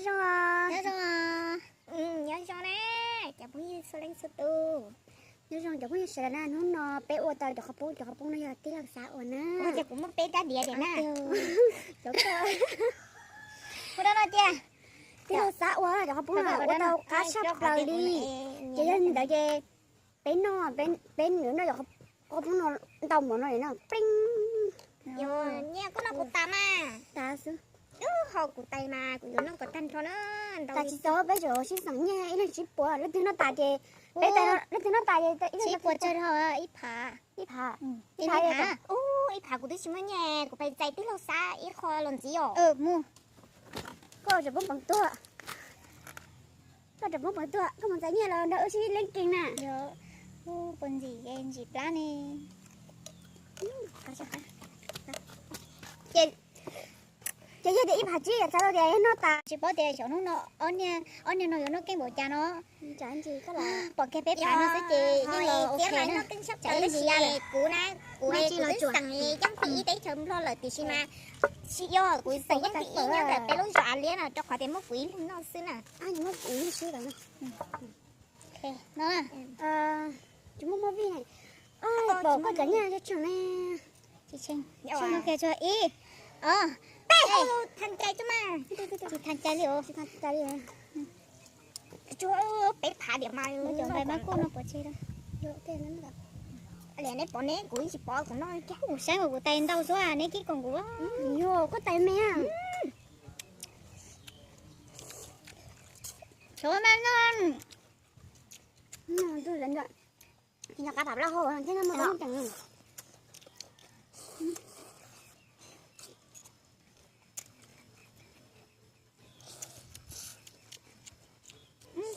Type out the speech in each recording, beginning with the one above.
Nyob zoo, nyob zoo na, cov phooj ywg txhua leej txhua tus. Nyob zoo cov phooj ywg sawv daws na, hnub no peb ua tau cov qhov poob, cov qhov poob no yog tij laug Xab ua na. Ua ces kuv muab peb rab diav diam na. Ua no tiag. Tij laug Xab ua cov qhov poob no ua tau qab tshaj plaws li. Ces yog li ntawd ces peb noj, peb yuav noj cov qhov poob no ntau mov no no pleej. Nyiaj koj noj kuv tas mas. Tas xwb. Ub, hau kuv tais mas kuv yuav noj kom tag nrho na. Tas tsis txog, peb tseem sib xeem nyiaj ib leeg tsib puas, leej twg noj tas ces peb, leej twg noj tas ces ib leeg tsib puas tsawg rau ib phav. Ib phav. Ib phav, ub, ib phav kuv twb tsis muaj nyiaj, kuv pais txais tij laug Xab ib qho los ntxiv os. Mus. Koj tseem poob peev tuag. Koj tseem poob peev tuag, koj mus txais nyiaj los nrog wb sib leej kees na. Puas ntxim, ntxim plab ne. Ces yog tias ib phav tsib xav tias noj tas tsis paub tias xyov hnub no ob niag, ob niag no yuav noj keej npaum cas no. Pom kiag peb phav no xwb ces yeej los ok na. Kuv na, kuv twb xeem li yeeb thib ib teb chaws Nplog lawm tiam sis mas tsis yog, kuv xeem yeeb thib ib nyob ntawm peb lub zos Av Liab no rau qhov tias muab kuv ib leeg noj xwb na. Tsis muaj muaj vij ne. Pom koj cov nyiaj tseem ne. Tsis tseem, tsis muaj kiag tsuag ib, ob, peb. Tsis thaij cai li os. Tsuag peb phav diam mas. Cov nqaij mab kuj no pov tseg. Neb pom neb, kuv tsis pom kuv noj. Kuv saib kuv tais ntau xwb neb kib koom kuv. Yog koj tais me. Xyov mas no. Nyob qab pam loj hau thiab no.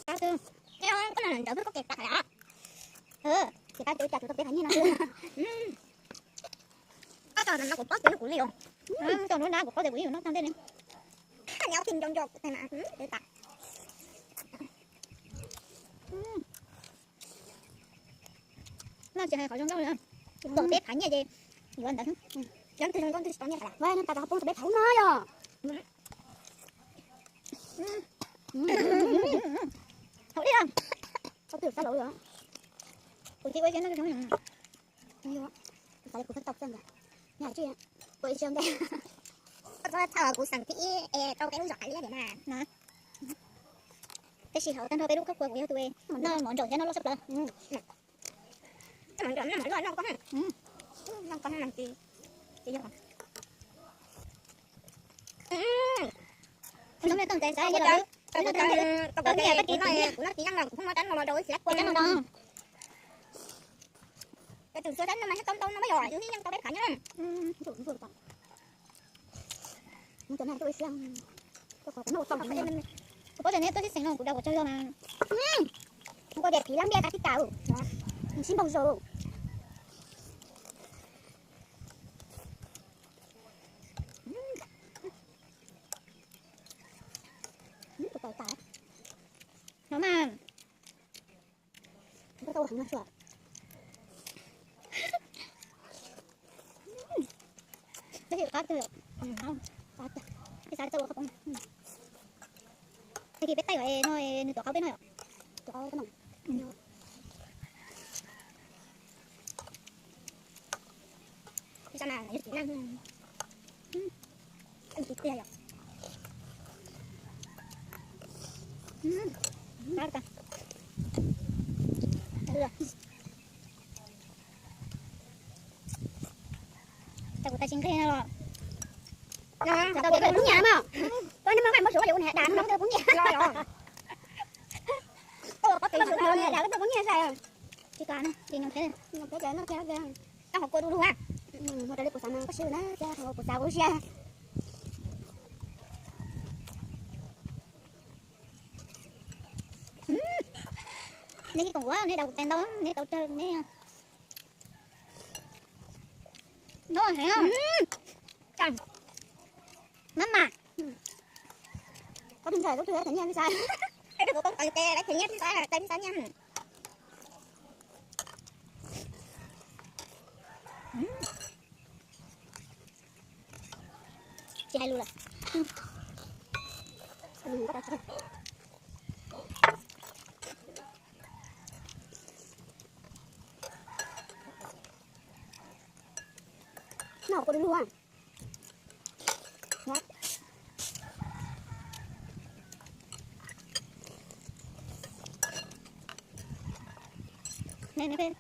Koj no ntawd koj kev pam lawm. Ces pab tus cas tus tau peb phav nyiaj no. Koj no kuv paub tias kuv li os. Koj no na kuv paub tias kuv yeej yuav noj tag ntej ne. Nyob tsis nco nco kuv tais na. Noj tsis hais qhov zoo nkauj li, tau peb phav nyiaj ces yuav ntawd xwb. Noj tas cov qhov poob tau peb phav no yog. Haum li os. Kuv tsis ua siab noj zoo. Xav li kuv tau txaj ntawd. Ua ib siab ntej. Koj txhob txhawj, kuv xeem thib ib es rau peb lub zos Av Liab tiag na. Tab sis hauv tag nrho peb lub koj kua kuv yog tus noj mov ntsaum thiab noj loj tshaj plaws. Kuv noj tsis yeej no, kuv pheej muab rab no rau ib txhia kua no. Tus txhua rab no mas tau ntau no mas yog yus yeej tau peb phav nyiaj. Kuv paub tias neb tuaj sib xeem no kuv dag kuv tsaug zog mas. Kuv tias phim lab npiaj tas tib tas, sib npaug zaus. No mas. Qab kawg. Peb xav tau ua qhov poob. Tag kis peb taij no nws tuav qhov peb no yom. Cas kuv tais tsis nqig no los. Tau kuv tais poob nyiaj mas. Koj neb muab nqaij muab suav ua li ua niam dam no koj tais poob nyiaj. Koj tais poob nyiaj sai. Tsis kam na, tsis nyoo thiab. Tau qhov kua du lug a. Mus raws li kuv xav mas koj siv na, thiab qhov kuv xav kuv siab. Neb ib koom kuv, neb dag kuv tais ntau, neb tau tsawg neb. Nrov heev. Mab mas. Koj tus ntxhais koj tus thawj nyiaj xav. Koj tus koj tais tais nyiaj xav, tais xav nyiaj. Tsis hais lus lawm. Noj kuv lub lub. Neb txhob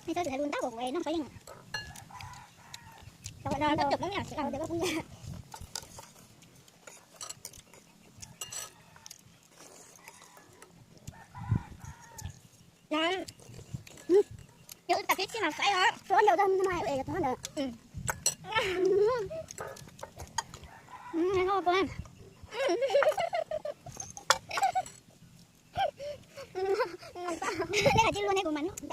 txwm hais lus ntab kuv kuv noj tau yeej. Yog wb tas peb txhij mas faib os. Suab ntau tag mas es yog tag ntawd. Nej hais tsis luag ne kuv mam noj.